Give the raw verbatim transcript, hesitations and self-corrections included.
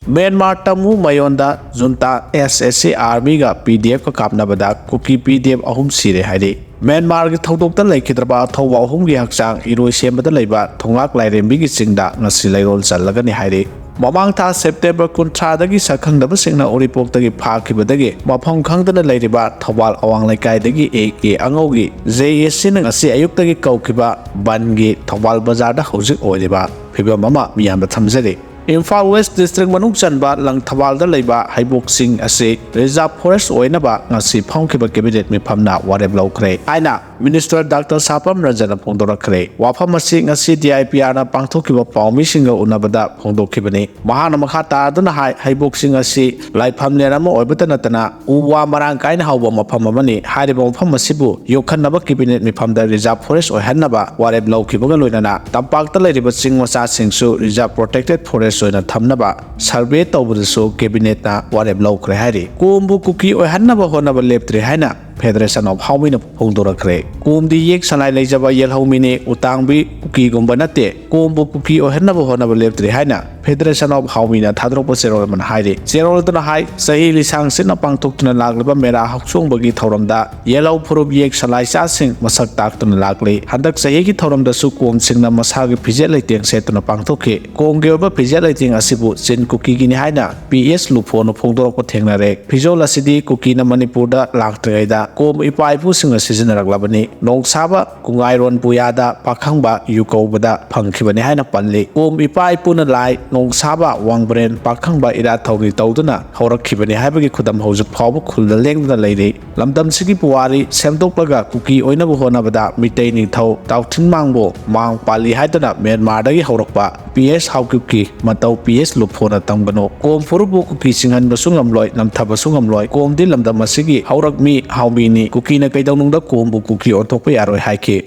Myanmar ꯇꯃꯨ ꯃꯌꯣꯟꯗ ꯖꯨꯟꯇꯥ ꯑꯦꯁ ꯑꯦꯁ ꯑꯦ ꯑꯥꯔꯃꯤꯒ ꯄꯤ ꯗꯤ ꯑꯦꯐꯀ ꯀꯥꯞꯅꯕꯗ ꯀꯨꯀꯤ ꯄꯤ D F ꯑꯍꯨꯝ ꯁꯤꯔꯦ ꯍꯥꯏꯔꯤ꯫ ꯃ꯭ꯌꯥꯟꯃꯥꯔꯒꯤ ꯊꯧꯗꯣꯛꯇ ꯂꯩꯈꯤꯗ꯭ꯔꯕ ꯑꯊꯧꯕ ꯑꯍꯨꯝꯒꯤ ꯍꯛꯆꯥꯡ ꯏꯔꯣꯏ ꯁꯦꯝꯕꯗ ꯂꯩꯕ ꯊꯣꯉꯥꯛ ꯂꯥꯏꯔꯦꯝꯕꯤꯒꯤ ꯆꯤꯡꯗ ꯉꯁꯤ ꯂꯩꯔꯣꯜ ꯆꯜꯂꯒꯅꯤ ꯍꯥꯏꯔꯤ꯫ ꯃꯃꯥꯡ ꯊꯥ ꯁꯦꯞꯇꯦꯝꯕꯔ ꯀꯨꯟꯊ꯭ꯔꯥꯗꯒꯤ ꯁꯛꯈꯪꯗꯕꯁꯤꯡꯅ ꯎꯔꯤꯄꯣꯛꯇꯒꯤ ꯐꯥꯈꯤꯕꯗꯒꯤ ꯃꯐꯝ ꯈꯪꯗꯅ ꯂꯩꯔꯤꯕ ꯊꯧꯕꯥꯜ ꯑꯋꯥꯡ ꯂꯩꯀꯥꯏꯗꯒꯤ ꯑꯦ ꯀꯦ ꯑꯉꯧꯒꯤ ꯖꯦ ꯑꯦ ꯁꯤꯅ ꯉꯁꯤ ꯑꯌꯨꯛꯇꯒꯤ ꯀꯧꯈꯤꯕ ꯕꯟꯒꯤ ꯊꯧꯕꯥꯜ ꯕꯖꯥꯔꯗ ꯍꯧꯖꯤꯛ ꯑꯣꯏꯔꯤꯕ ꯐꯤꯕꯝ ꯑꯃ ꯃꯤꯌꯥꯝꯗ ꯊꯝꯖꯔꯤ꯫ ꯏꯝꯐꯥꯜ ꯋꯦꯁ ꯗꯤꯁꯇ꯭ꯔꯤꯛ ꯃꯅꯨꯡ ꯆꯟꯕ ꯂꯪꯊꯕꯥꯜꯗ ꯂꯩꯕ ꯍꯩꯕꯣꯛꯁꯤꯡ ꯑꯁꯤ ꯔꯤꯖꯥꯔꯚ ꯐꯣꯔꯦꯁ ꯑꯣꯏꯅꯕ ꯉꯁꯤ ꯐꯝꯈꯤꯕ ꯀꯦꯕꯤꯅꯦꯠ ꯃꯤꯐꯝꯅ ꯋꯥꯔꯦꯞ ꯂꯧꯈ꯭ꯔꯦ ꯍꯥꯏꯅ ꯃꯤꯅꯤꯁꯇꯔ ꯗꯥꯛꯇꯔ ꯁꯥꯄꯝ ꯔꯟꯖꯟꯅ ꯐꯣꯡꯗꯣꯔꯛꯈ꯭ꯔꯦ꯫ ꯋꯥꯐꯝ ꯑꯁꯤ ꯉꯁꯤ ꯗꯤ ꯑꯥꯏ ꯄꯤ ꯑꯥꯔꯅ ꯄꯥꯡꯊꯣꯛꯈꯤꯕ ꯄꯥꯎꯃꯤꯁꯤꯡꯒ ꯎꯅꯕꯗ ꯐꯣꯡꯗꯣꯛꯈꯤꯕꯅꯤ꯫ ꯃꯍꯥꯛꯅ ꯃꯈꯥ ꯇꯥꯗꯨꯅ ꯍꯥꯏ, ꯍꯩꯕꯣꯛꯁꯤꯡ ꯑꯁꯤ ꯂꯥꯏꯐꯝꯂꯦꯟ ꯑꯃ ꯑꯣꯏꯕꯇ ꯅꯠꯇꯅ ꯎ ꯋꯥ ꯃꯔꯥꯡ ꯀꯥꯏꯅ ꯍꯧꯕ ꯃꯐꯝ ꯑꯃꯅꯤ꯫ ꯍꯥꯏꯔꯤꯕ ꯃꯐꯝ ꯑꯁꯤꯕꯨ ꯌꯣꯛꯈꯠꯅꯕ ꯀꯦꯕꯤꯅꯦꯠ ꯃꯤꯐꯝꯗ ꯔꯤꯖꯥꯔꯚ ꯐꯣꯔꯦꯁ ꯑꯣꯏꯍꯟꯅꯕ ꯋꯥꯔꯦꯞ ꯂꯧꯈꯤꯕꯒ ꯂꯣꯏꯅꯅ ꯇꯝꯄꯥꯛꯇ ꯂꯩꯔꯤꯕ ꯆꯤꯡ ꯃꯆꯥꯁꯤꯡꯁꯨ ꯔꯤꯖꯥꯔꯚ ꯄ꯭ꯔꯣꯇꯦꯛꯇꯦꯠ ꯐꯣꯔꯦꯁ ꯑꯣꯏꯅ ꯊꯝꯅꯕ ꯁꯔꯚꯦ ꯇꯧꯕꯗꯁꯨ ꯀꯦꯕꯤꯅꯦꯠꯅ ꯋꯥꯔꯦꯞ ꯂꯧꯈ꯭ꯔꯦ ꯍꯥꯏꯔꯤ꯫ ꯀꯣꯝꯕꯨ ꯀꯨꯀꯤ ꯑꯣꯏꯍꯟꯅꯕ ꯍꯣꯠꯅꯕ ꯂꯦꯞꯇ꯭ꯔꯤ ꯍꯥꯏꯅ ꯐꯦꯗꯔꯦꯁꯟ ꯑꯣꯐ ꯍꯥꯎꯃꯤꯅ ꯐꯣꯡꯗꯣꯔꯛꯈ꯭ꯔꯦ꯫ ꯀꯣꯝꯗꯤ ꯌꯦꯛ ꯁꯂꯥꯏ ꯂꯩꯖꯕ ꯌꯦꯜꯍꯧꯃꯤꯅꯤ, ꯎꯇꯥꯡꯕꯤ ꯀꯨꯀꯤꯒꯨꯝꯕ ꯅꯠꯇꯦ꯫ ꯀꯣꯝꯕꯨ ꯀꯨꯀꯤ ꯑꯣꯏꯍꯟꯅꯕ ꯍꯣꯠꯅꯕ ꯂꯦꯞꯇ꯭ꯔꯤ ꯍꯥꯏꯅ ꯐꯦꯗꯔꯦꯁꯟ ꯑꯣꯐ ꯍꯥꯎꯃꯤꯅ ꯊꯥꯗꯣꯔꯛꯄ ꯆꯦꯔꯣꯜ ꯑꯃꯅ ꯍꯥꯏꯔꯤ꯫ ꯆꯦꯔꯣꯜ ꯑꯗꯨꯅ ꯍꯥꯏ, ꯆꯍꯤ ꯂꯤꯁꯥꯡ ꯁꯤꯠꯅ ꯄꯥꯡꯊꯣꯛꯇꯨꯅ ꯂꯥꯛꯂꯤꯕ ꯃꯦꯔꯥ ꯍꯧꯆꯣꯡꯕꯒꯤ ꯊꯧꯔꯝꯗ ꯌꯦꯜꯍꯧ ꯐꯨꯔꯨꯞ ꯌꯦꯛ ꯁꯂꯥꯏꯆꯥꯁꯤꯡ ꯃꯁꯛ ꯇꯥꯛꯇꯨꯅ ꯂꯥꯛꯂꯤ꯫ ꯍꯟꯗꯛ ꯆꯍꯤꯒꯤ ꯊꯧꯔꯝꯗꯁꯨ ꯀꯣꯝꯁꯤꯡꯅ ꯃꯁꯥꯒꯤ ꯐꯤꯖꯦꯠ ꯂꯩꯇꯦꯡ ꯁꯦꯠꯇꯨꯅ ꯄꯥꯡꯊꯣꯛꯈꯤ꯫ ꯀꯣꯝꯒꯤ ꯑꯣꯏꯕ ꯐꯤꯖꯦꯠ ꯂꯩꯇꯦꯡ ꯑꯁꯤꯕꯨ ꯆꯤꯟ ꯀꯨꯀꯤꯒꯤꯅꯤ ꯍꯥꯏꯅ ꯄꯤ ꯑꯦꯁ ꯂꯨꯐꯣꯅ ꯐꯣꯡꯗꯣꯔꯛꯄ ꯊꯦꯡꯅꯔꯦ꯫ ꯐꯤꯖꯣꯜ ꯑꯁꯤꯗꯤ ꯀꯨꯀꯤꯅ ꯃꯅꯤꯄꯨꯔꯗ ꯂꯥꯛꯇ꯭ꯔꯤꯉꯩꯗ ꯀꯣꯝ ꯏꯄꯥ ꯏꯄꯨꯁꯤꯡꯅ ꯁꯤꯖꯤꯟꯅꯔꯛꯂꯕꯅꯤ꯫ ꯅꯣꯡꯁꯥꯕ ꯀꯨꯡꯉꯥꯏꯔꯣꯟ ꯄꯨꯌꯥꯗ ꯄꯥꯈꯪꯕ ꯌꯨ ꯀꯧꯕꯗ ꯐꯪꯈꯤꯕꯅꯤ ꯍꯥꯏꯅ ꯄꯜꯂꯤ꯫ ꯀꯣꯝ ꯏꯄꯥ ꯏꯄꯨꯅ ꯂꯥꯏ ꯅꯣꯡꯁꯥꯕ ꯋꯥꯡꯕ꯭ꯔꯦꯟ ꯄꯥꯈꯪꯕ ꯏꯔꯥꯠ ꯊꯧꯅꯤ ꯇꯧꯗꯨꯅ ꯍꯧꯔꯛꯈꯤꯕꯅꯤ ꯍꯥꯏꯕꯒꯤ ꯈꯨꯗꯝ ꯍꯧꯖꯤꯛ ꯐꯥꯎꯕ ꯈꯨꯜꯗ ꯂꯦꯡꯗꯅ ꯂꯩꯔꯤ꯫ ꯂꯝꯗꯝꯁꯤꯒꯤ ꯄꯨꯋꯥꯔꯤ ꯁꯦꯝꯗꯣꯛꯂꯒ ꯀꯨꯀꯤ ꯑꯣꯏꯅꯕ ꯍꯣꯠꯅꯕꯗ ꯃꯤꯇꯩ ꯅꯤꯡꯊꯧ ꯇꯥꯎꯊꯤꯟ ꯃꯥꯡꯕꯨ ꯃꯥꯡ ꯄꯥꯜꯂꯤ ꯍꯥꯏꯗꯨꯅ ꯃ꯭ꯌꯥꯟꯃꯥꯔꯗꯒꯤ ꯍꯧꯔꯛꯄ ꯄꯤ ꯑꯦꯁ ꯍꯥꯎꯀꯤꯞꯀꯤ ꯃꯇꯧ ꯄꯤ ꯑꯦꯁ ꯂꯨꯐꯣꯅ ꯇꯝꯒꯅꯨ꯫ ꯀꯣꯝ ꯐꯨꯔꯨꯞꯄꯨ ꯀꯨꯀꯤ ꯆꯤꯡꯍꯟꯕꯁꯨ ꯉꯝꯂꯣꯏ, ꯅꯝꯊꯕꯁꯨ ꯉꯝꯂꯣꯏ꯫ ꯀꯣꯝꯗꯤ ꯂꯝꯗꯝ ꯑꯁꯤꯒꯤ ꯍꯧꯔꯛꯃꯤ ꯍꯥꯎꯃꯤꯅꯤ꯫ ꯀꯨꯀꯤꯅ ꯀꯩꯗꯧꯅꯨꯡꯗ ꯀꯣꯝꯕꯨ ꯀꯨꯀꯤ ꯑꯣꯟꯊꯣꯛꯄ ꯌꯥꯔꯣꯏ ꯍꯥꯏꯈꯤ꯫